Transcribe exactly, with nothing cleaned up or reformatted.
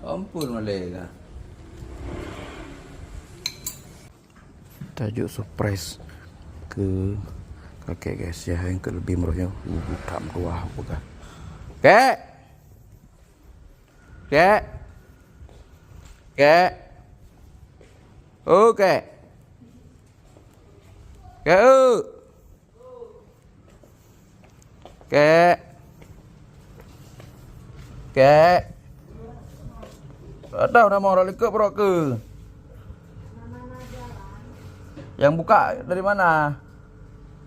Ampun malée ka. Tajuk surprise keu kakek, guys, ya, nyang keu leubeh meureuh nyoe. Uh, that meutuah peugah. Kek! Kek! Kek! Oh, kek! Kek, oh! Kek. Kek. Tak tahu nama orang likot perut ke. Yang buka dari mana?